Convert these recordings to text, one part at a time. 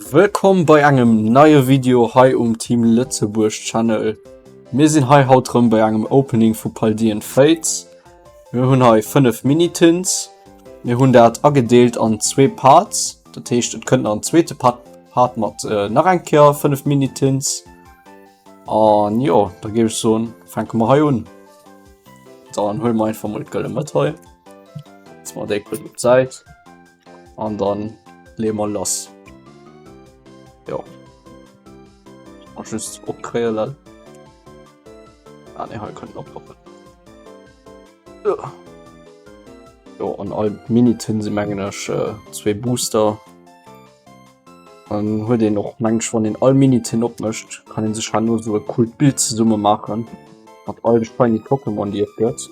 Wëllkomm bei engem neie Video hei um Team Lëtzebuerg Channel. Mir sinn hei haut rëm bei engem Opening vu Paldean Fates. Mir hunn hei 5 Mini-Tins. Mir hunn dat agedeelt an zwee Parts. Dat heescht et kënnt nach en zweete Part, Part mat äh, nach eng Kéier 5 Mini-Tins. An jo, da géif ech soen, fänke mer hei un. Dann huele mer einfach mol d'Gëlle Mëtt hei. Setze mer déi kuerz op d'Säit. An dann leeë mer lass. Jo. Mal just opkréie lel. Ah ne, hei kënnt oppoppen. Jo, an all Mini-Tin si mengen ech äh, zwee Booster. Dann huet een och meng ech wann een all Mini-Tin opmécht, kann een sech herno sou e coolt Bild zesumme maachen mat all de shiny Pokémon déi et gëtt.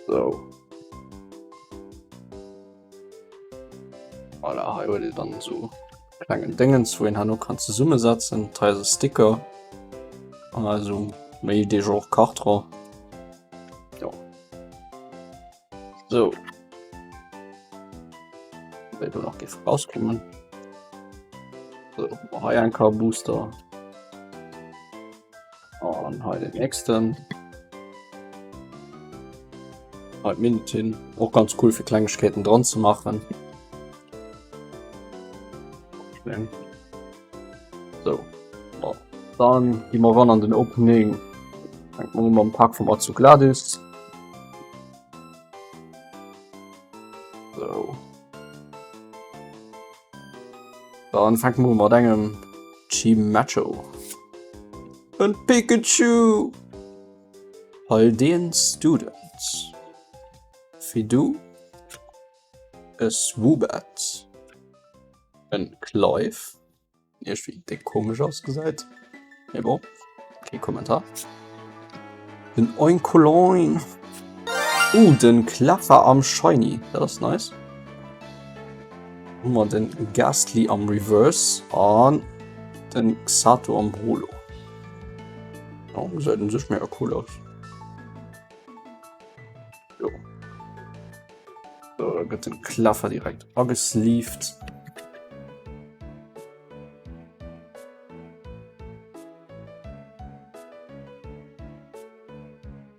Sou. Voilà, hei huet een dann sou klengen Déngens wou een herno kann zesummesetzen. Hei ass e Sticker an also méi deeg och Kartron. Jo. So. Wéi do nach géif rauskommen. So, hei eng Car Booster. An hei den nächsten. Hei d'Minitin. Och ganz cool fir Klengegkeeten dran ze maachen. So. Bon. Dann gi mer ran an den Opening. Fänkt mer un mam Pak vum Azu Gladys. So. Dann fänken wir mat engem Chimacho. En Pikachu! Paldean Students. Fidu. E Swoobat. En Clive. Iergendwéi déck komesch ausgesäit. Mee bon, kee Kommentar. Den Oinkoloin. Uh, den Cleffa am Shiny. Dat ass nice. Hu mer den Gastly am Reverse an den Xatu am Holo. Oh, gesäit un sech mega cool aus. Jo. So, da gëtt den Klaffer direkt agesleeved.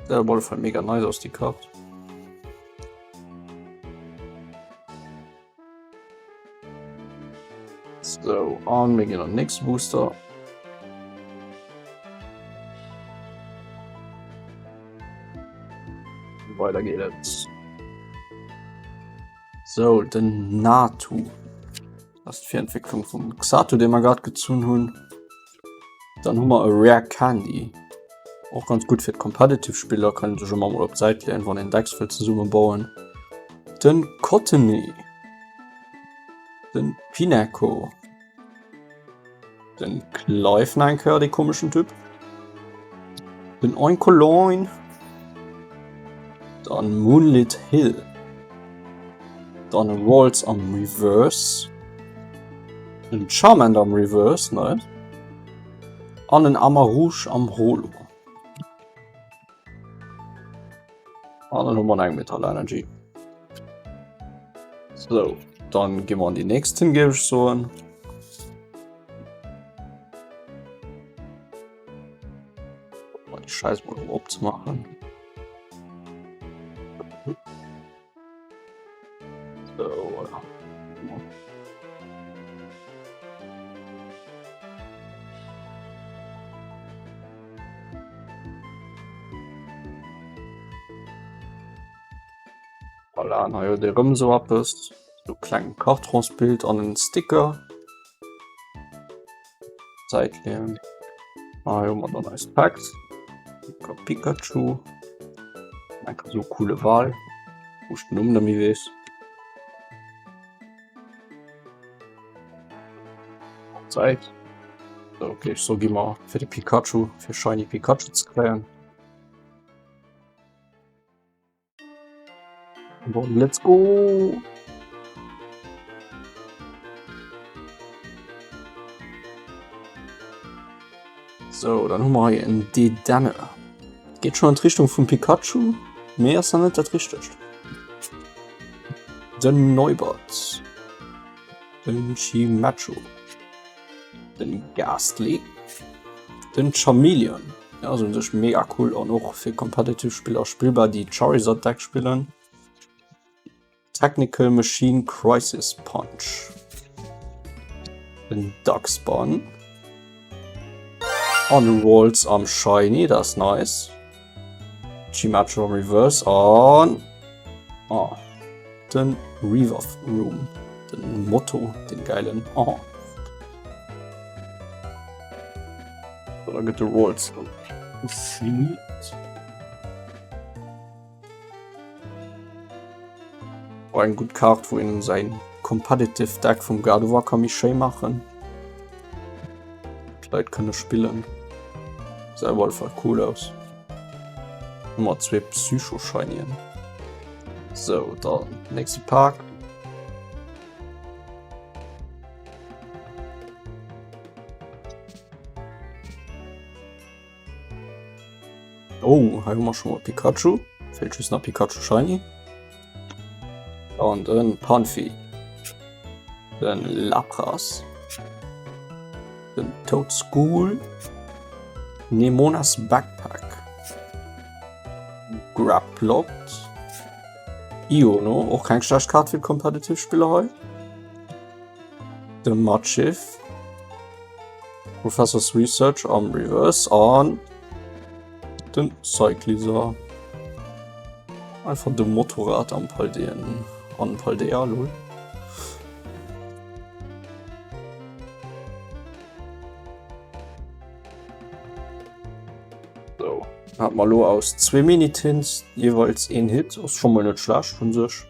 Der op alle Fall mega nice aus die Kart. So, an mir ginn an nächste Booster. Weider geet et. So, den Natu. Das ist d'Virentwécklung vum Xatu, dee mer grad gezunn hunn. Dann hu mer e Rare Candy. Och ganz gutt fir d'Competitive Spiller, kann een sech ëmmer mol op d'Säit leeën, wann een Decks wëll zesumme bauen. Den Cottonee. Den Pineco. Den Clive nach eng Kéier, dee komeschen Typ. Den Oinkoloin. Dann Moonlit Hill. Dann e Waltz am Reverse. En Charmander am Reverse, nice. An en Amarouche am Holo. An dann hu mer eng Metal Energy. So, dann gi mer an déi nächsten, géif ech soen. Mal die Scheiß mal opzemachen. So, voilà. Voilà, an hei huet Dir erëm esou eppes, esou kleng Kartronsbild an en Sticker. Säit leeën. Ah, hei hu mer dann eis Packs. Pikachu. Enker esou coole Wal, wou ech den Numm net méi weess. Säit. So, okay, ech so gi mer fir de Pikachu, fir Shiny Pikachu ze kréien. Bon, let's go! So, dann hu mer hei en Dedenne. Geet schon an d'Richtung vum Pikachu, mee ass nach net dat Richtegt. Den Neubert. Den Chimecho. Den Gastly. Den Charmeleon. Ja, ass un sech mega cool an och fir competitive Spiller spillbar, déi Charizard Deck spillen. Technical Machine Crisis Punch. Den Duckspawn. An Ralts am Shiny, dat ass nice. Chimacho am Reverse an oh, den Revavroom. Den Motto, den geilen. Oh. Da gëtt de Ralts gefliegt. Och eng gutt Kaart wou een säin competitive Deck vum Gardevoir ka méi schéi maachen. D'Leit kënne spillen. Gesäit op alle Fall cool aus. Hu mer zwee Psycho-Shinyen. Sou, dann nächste Pak. Oh, hei hu mer schon mal Pikachu. Fehlt just nach Pikachu Shiny. An den Panfi. Den Lapras. Den Toadschool. Nemonas Backpack. Graplot. Iono, och keng schlecht Kart fir Competitive Spiller hei. De Matschiff. Professor's Research am Reverse an den Cyclizer. Einfach de Motorrad am Paldeen an Paldea lol. So, hat mer lo aus zwee Minitins jeweils een Hit, ass schon mol net schlecht vun sech.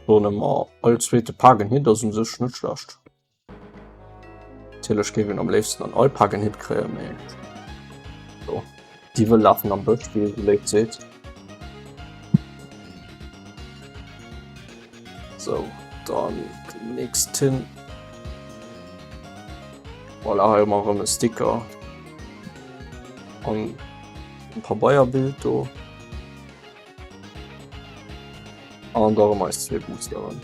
Soen ëmmer all zweete Pak en Hit ass un sech net schlecht. Natierlech géif een am léifsten an all Pak en Hit kréien, mee jo, déi wëll lafen am Bësch, wéi ee sou léif seet. Sou, dann den nächsten. Voilà, hei hu mer erëm e Sticker an e Pabeierbild do. An da erëm eis zwee Boosteren.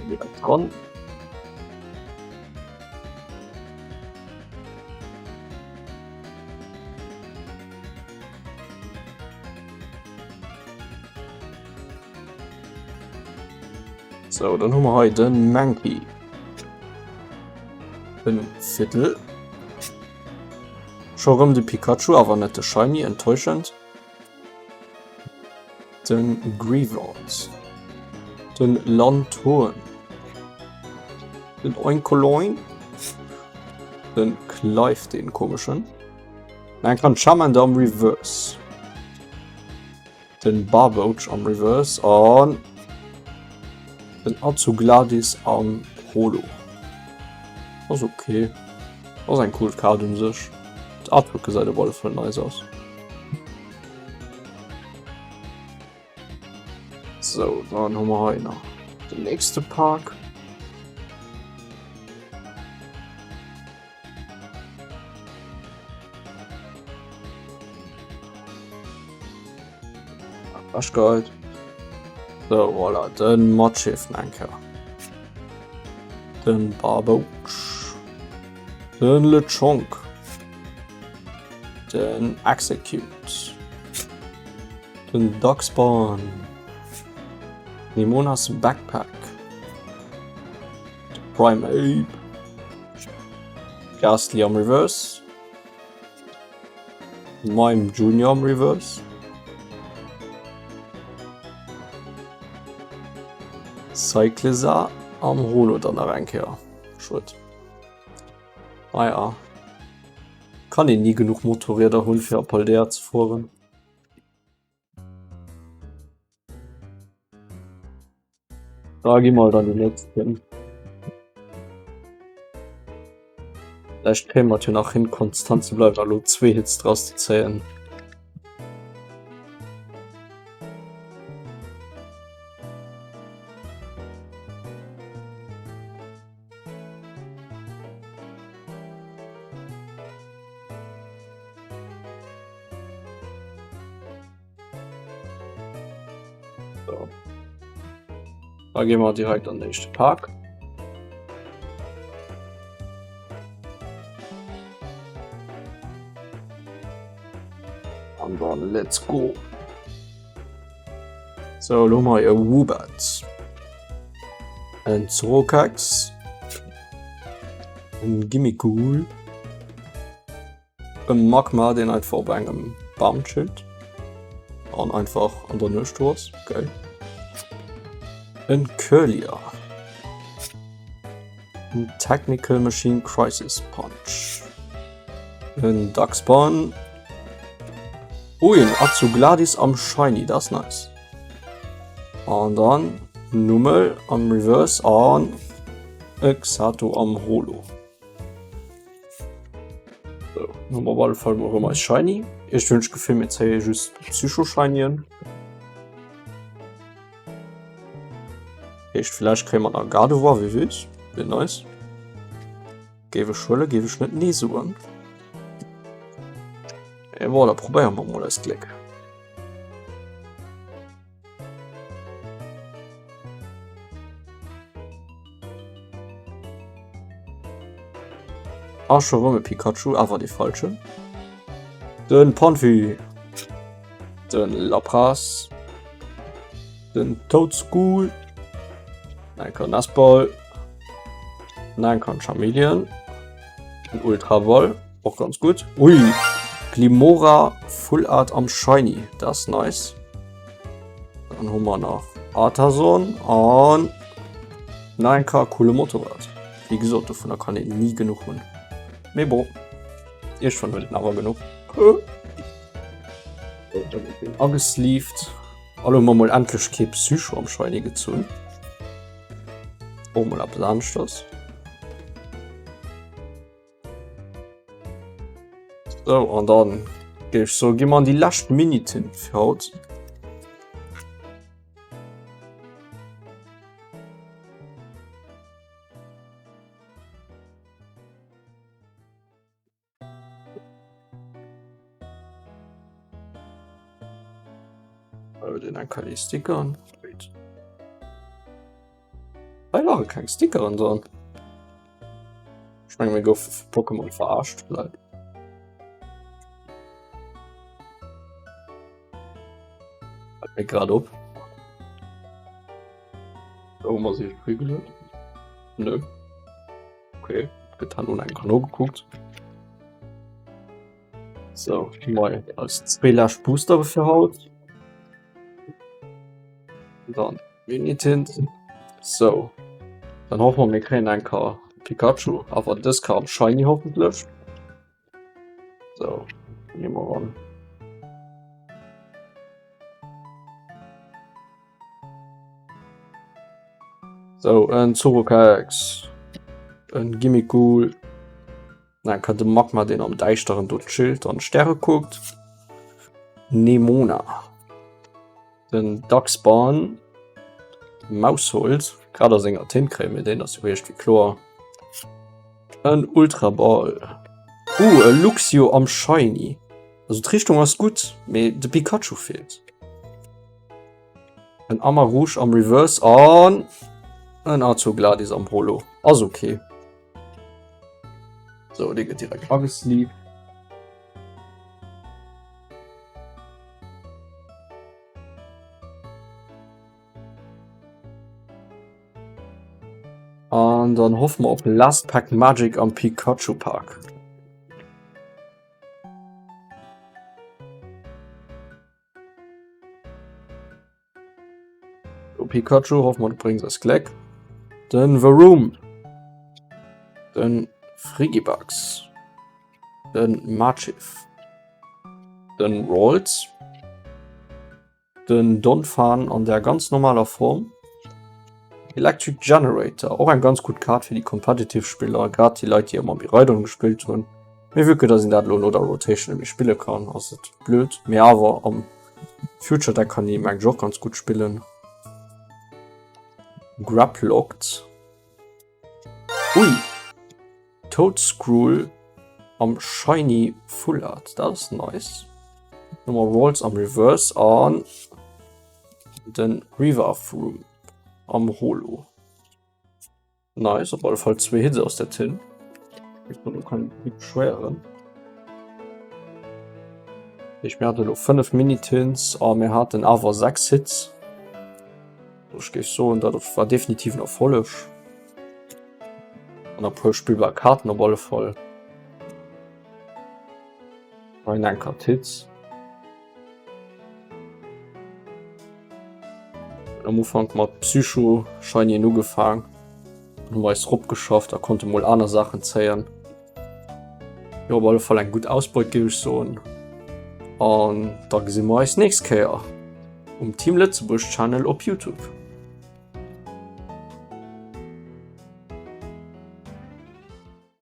Direkt dran. So, dann hu mer hei den Mankey. Den Fiddle. Scho rëm de Pikachu, awer net de Shiny, enttäuschend. Den Greavard. Den Lanturn. Den Oinkoloin. Den Clive, den komischen. Dann kann Charmander am Reverse. Den Barboach am Reverse an den Azugladis am Holo. Ass okay. Ass eng cool Kaart un sech. D'Artwork gesäit op alle Fall nice aus. So, dann hu mer hei nach den nächste Pak. Ewechgeheit. So, voilà, den Matschiff eng Kéier. Den Barboach. Den Lechonk. Den Execute. Den Duckspawn. Nimonas Backpack. Primeape. Gastly am Reverse. Mime Junior am Reverse. Cyclizar am Holo dann nach eng Kéier. Schued. Ah ja. Kann een nie genuch Motorrieder hunn fir a Paldea ze fueren. Da gi mer dann déi nächst hin. Vläicht kréie mer et jo nach hin, konstant ze bleiwen a lo zwee Hits draus ze zéien. So. Da gi mer direkt an den éischte Pak. An dann let's go. So, lo hu mer e Woobat. En Zorokax. En Gimmighoul. E Magmar, deen einfach op engem Bam chillt. An einfach an der Nuecht do ass. Geil. En Kirlia. En Technical Machine Crisis Punch. En Dachsbahn. Ui, en Azugladis am Shiny, dat ass nice. An dann Nummel am Reverse an e Xato am Holo. So, hu mer op alle Fall mol erëm eis Shiny. Ech hunn d'Gefill, mir zéie just Psycho-Shinyen. Heescht, vielleicht kréie mer nach Gardevoir, wie weess. Wier nice. Géif ech huelen, géif ech net nee soen. Et voilà, probéiere mer mol eist Gléck. A scho rëm e Pikachu, awer dee falschen. Den Panfi, den Lapras, den Toadschool, enker Nestball, enker Charmeleon, den Ultraball. Och ganz gut. Ui, Glimora Full Art am Shiny. Das ist nice. Dann haben wir nach Artason an 9K coole Motorrad. Wie gesagt, davon kann ich nie genug hun. Mee bon, irgendwann huet en awer genuch. Agesleeved. Elo hu mer mol endlech kee Psycho am Shiny gezunn. Och mol eppes aneschters. So, an dann géif ech soen, gi mer an déi lescht Minuten fir haut. Den enker déi Stickeren. Wait. Hei ware keng Stickeren dran. Ech menge mir goufe vu Pokémon verarscht leit. Fällt mir grad op. Oh, ma si prügelen? Nö. Okay, gëtt han un eng nogekuckt. So, mei als zwee lescht Boostere fir haut. Dann Minitint. So, dann hoffe mer mir kréien eng Kar Pikachu, awer dës Kar am Shiny hoffentlech. So, gi mer ran. So, en Zorokex, en Gimmighoul. Dann kënnt de Magma, deen am Däischteren do chillt an d'Stäre kuckt. Nemona. Den Dachsbahn. Maushold. Grad a senger Tint kréie mir deen, ass jo iergendwéi kloer. En Ultraball. Uh, e Luxio am Shiny. Also d'Richtung ass gutt, mee de Pikachu feelt. En Amarouche am Reverse an en Azogladis am Holo. Ass okay. So, dee gëtt direkt agesleeved. An dann hoffe mer op Last Pack Magic am Pikachu Park. So, Pikachu, hoffen wir, du bringst eis Gleck. Den Varoom. Den Frigibax. Den Machief. Den Ralts. Den Donphan an der ganz normaler Form. Electric Generator, och eng ganz gutt Kaart fir déi competitive Spiller, grad déi Leit, déi ëmmer Miraidon gespillt hunn. Mee vue que dass een dat elo no der Rotation net méi spille kann, ass et blöd. Mee awer am Future Deck kann een mengen ech och ganz gutt spillen. Grapploct. Ui! Toedscruel am Shiny Full Art, dat ass nice. Nochmol Ralts am Reverse an. Den Revavroom am Holo. Nice, op alle Fall zwee Hits aus der Tin. Ich kann mich beschweren. Ich mir hatten lo 5 Mini-Tins, a mir hatten awer 6 Hits. Ech géif soen, dat war definitiv en Erfolleg. An e puer spillbar Kaarten op alle Fall. Hei eng Kart Hits. Am Ufank mat Psycho Shinyen ugefaang, dann hu mer eis ropgeschafft a konnte mol aner Saachen zéien. Jo, op alle Fall eng gutt Ausbeut géif ech soen. An da gesi mer eis nächst Kéier um Team Lëtzebuerg Channel op Youtube.